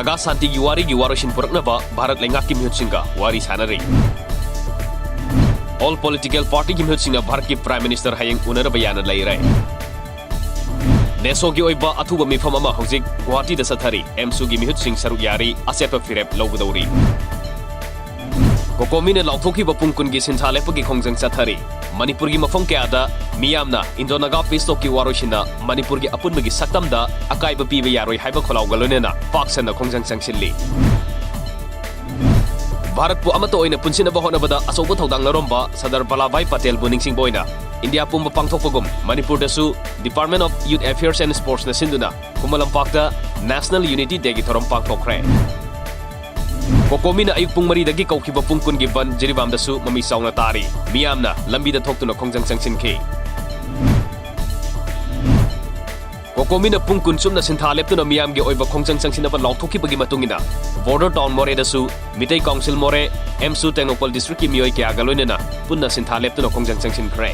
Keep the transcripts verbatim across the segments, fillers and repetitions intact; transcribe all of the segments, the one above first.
ꯅꯥꯒꯥ ꯁꯥꯟꯇꯤꯒꯤ ꯋꯥꯔꯤꯒꯤ ꯋꯥꯔꯣꯏꯁꯤꯟ ꯄꯨꯔꯛꯅꯕ ꯚꯥꯔꯠ ꯂꯩꯉꯥꯛꯀꯤ ꯃꯤꯍꯨꯠꯁꯤꯡꯒ ꯋꯥꯔꯤ ꯁꯥꯟꯅꯔꯤ꯫ All political partyꯒꯤ ꯃꯤꯍꯨꯠꯁꯤꯡꯅ ꯚꯥꯔꯠꯀꯤ Prime Minister ꯍꯌꯦꯡ ꯎꯅꯅꯕ ꯌꯥꯅ ꯂꯩꯔꯦ꯫ NESOꯒꯤ ꯑꯣꯏꯕ ꯑꯊꯨꯕ ꯃꯤꯐꯝ ꯑꯃ ꯍꯧꯖꯤꯛ ꯒꯨꯋꯥꯍꯥꯇꯤꯗ ꯆꯠꯊꯔꯤ꯫ AMSUꯒꯤ ꯃꯤꯍꯨꯠꯁꯤꯡ ꯁꯔꯨꯛ ꯌꯥꯔꯤ, ꯑꯆꯦꯠꯄ ꯐꯤꯔꯦꯞ ꯂꯧꯒꯗꯧꯔꯤ꯫ COCOMIꯅ ꯂꯥꯎꯊꯣꯛꯈꯤꯕ ꯄꯨꯡ ꯀꯨꯟꯒꯤ ꯁꯤꯟꯊꯥ ꯂꯦꯞꯄꯒꯤ ꯈꯣꯡꯖꯪ ꯆꯠꯊꯔꯤ꯫ ꯃꯅꯤꯄꯨꯔꯒꯤ ꯃꯐꯝ ꯀꯌꯥꯗ ꯃꯤꯌꯥꯝꯅ Indo-Naga peace talkꯀꯤ ꯋꯥꯔꯣꯏꯁꯤꯟꯅ ꯃꯅꯤꯄꯨꯔꯒꯤ ꯑꯄꯨꯟꯕꯒꯤ ꯁꯛꯇꯝꯗ ꯑꯀꯥꯏꯕ ꯄꯤꯕ ꯌꯥꯔꯣꯏ ꯍꯥꯏꯕ ꯈꯣꯜꯂꯥꯎꯒ ꯂꯣꯏꯅꯅ ꯄꯥꯛ ꯁꯟꯅ ꯈꯣꯡꯖꯪ ꯆꯪꯁꯤꯜꯂꯤ꯫ ꯚꯥꯔꯠꯄꯨ ꯑꯃꯠꯇ ꯑꯣꯏꯅ ꯄꯨꯟꯁꯤꯟꯅꯕ ꯍꯣꯠꯅꯕꯗ ꯑꯆꯧꯕ ꯊꯧꯗꯥꯡ ꯂꯧꯔꯝꯕ ꯁꯔꯗꯥꯔ ꯚꯜꯂꯥꯚꯚꯥꯏ ꯄꯇꯦꯜꯕꯨ ꯅꯤꯡꯁꯤꯡꯕ ꯑꯣꯏꯅ ꯏꯟꯗꯤꯌꯥ ꯄꯨꯝꯕ ꯄꯥꯡꯊꯣꯛꯄꯒꯨꯝ ꯃꯅꯤꯄꯨꯔꯗꯁꯨ Department of Youth Affairs and Sportsꯅ ꯁꯤꯟꯗꯨꯅ ꯈꯨꯃꯟ ꯂꯝꯄꯥꯛꯇ National Unity Dayꯒꯤ ꯊꯧꯔꯝ ꯄꯥꯡꯊꯣꯛꯈ꯭ꯔꯦ꯫ COCOMIꯅ ꯑꯌꯨꯛ ꯄꯨꯡ ꯃꯔꯤꯗꯒꯤ ꯀꯧꯈꯤꯕ ꯄꯨꯡ ꯀꯨꯟꯒꯤ ꯕꯟ ꯖꯤꯔꯤꯕꯥꯝꯗꯁꯨ ꯃꯃꯤ ꯆꯥꯎꯅ ꯇꯥꯔꯤ꯫ ꯃꯤꯌꯥꯝꯅ ꯂꯝꯕꯤꯗ ꯊꯣꯛꯇꯨꯅ ꯈꯣꯡꯖꯪ ꯆꯪꯁꯤꯟꯈꯤ꯫ COCOMIꯅ ꯄꯨꯡ ꯀꯨꯟ ꯆꯨꯞꯅ ꯁꯤꯟꯊꯥ ꯂꯦꯞꯇꯨꯅ ꯃꯤꯌꯥꯝꯒꯤ ꯑꯣꯏꯕ ꯈꯣꯡꯖꯪ ꯆꯪꯁꯤꯟꯅꯕ ꯂꯥꯎꯊꯣꯛꯈꯤꯕꯒꯤ ꯃꯇꯨꯡ ꯏꯟꯅ Border Town ꯃꯣꯔꯦꯗꯁꯨ ꯃꯤꯇꯩ Council ꯃꯣꯔꯦ, AMSU ꯇꯦꯡꯅꯧꯄꯜ districtꯀꯤ ꯃꯤꯑꯣꯏ ꯀꯌꯥꯒ ꯂꯣꯏꯅꯅ ꯄꯨꯟꯅ ꯁꯤꯟꯊꯥ ꯂꯦꯞꯇꯨꯅ ꯈꯣꯡꯖꯪ ꯆꯪꯁꯤꯟꯈ꯭ꯔꯦ꯫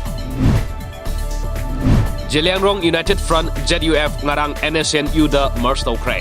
Zeliangrong United Front, ZUF, ꯉꯔꯥꯡ NSCN-Uꯗ merge ꯇꯧꯈ꯭ꯔꯦ꯫